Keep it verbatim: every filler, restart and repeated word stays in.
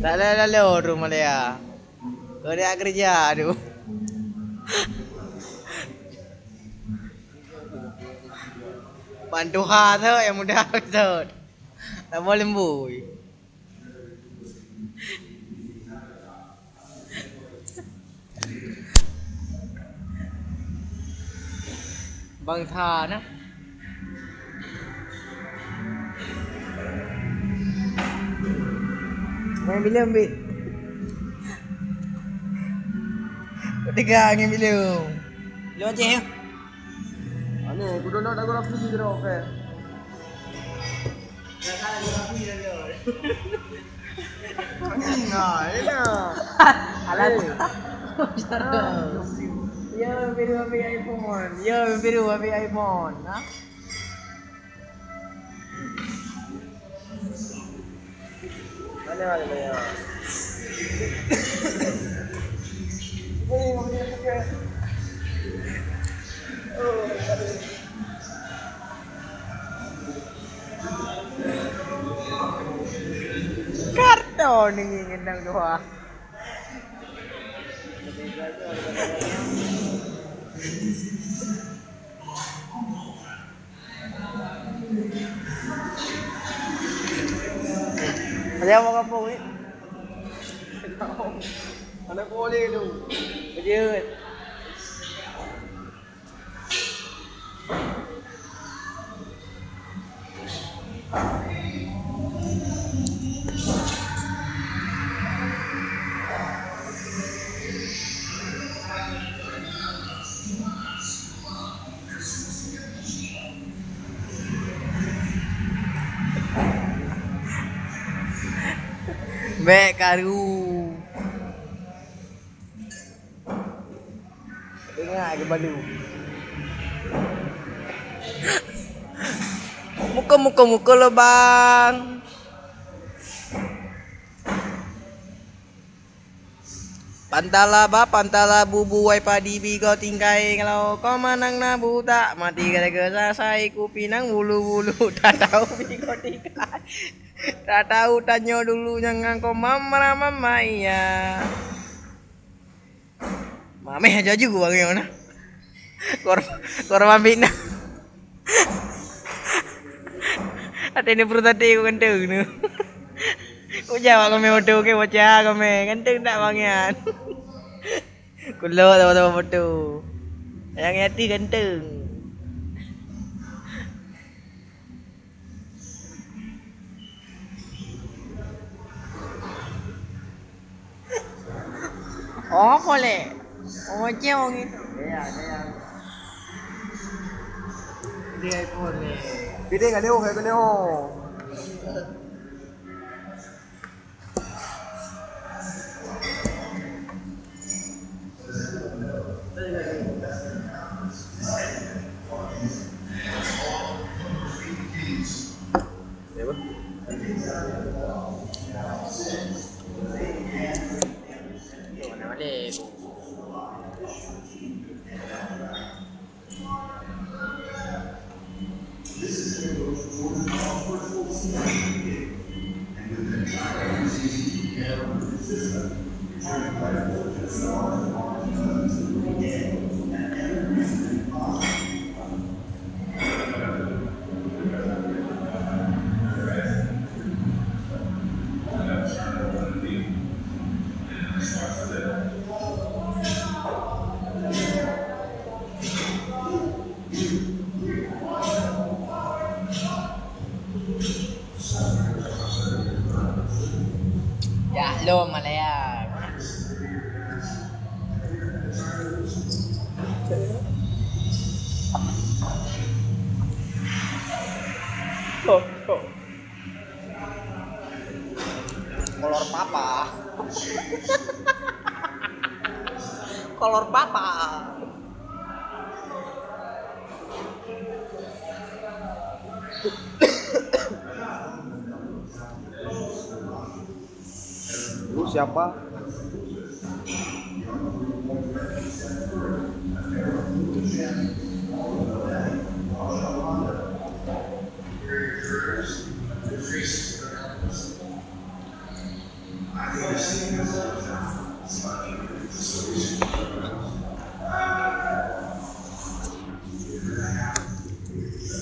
Tak lalo-lalo tu Malaya. Kau dak kerja tu. Bantuha tu yang mudah tu. Tak boleh lembui. Bang Tha na. Main bilem, Bik. Kau tega angin bilem. Lo Aceh ya? Ane, kudu nak dagu rapi di kira, oke. Nah, ini dah. Alah. Eh. Ah. Ya, biru habis iPhone. Ya, biru habis iPhone. Ha? Mana, mana, mana? Oh, aduh. Karton ni ngendang dua. Ada apa kampung ni? Anak boleh tu. Kejut. Bèk karu. Ingat ke balu. Muka-muka-muka lubang. Pantala ba, pantala bubu wai padi bigo tingkai kalau kau manang na buta mati gara-gara sai kupi nang bulu-bulu tak tahu bigo tingkai. Tak tahu tanyo dulu jangan kau mamra mama iya. Mameh aja juga orang na. Kor-, korban fitnah. Até ni perut até ku ganteng tu. Ku jawab kami foto ke bocah kami. Ganteng tak bang Yan? Kulot sama-sama foto. Yang hati ganteng. Oh, boleh. Oh, macam orang itu. Dia, dia. Dia boleh. Dia nggak lewat, nggak lewat. Ya, lom Malaya. Kolor papa. Kolor papa. Lu siapa? Ada di sini.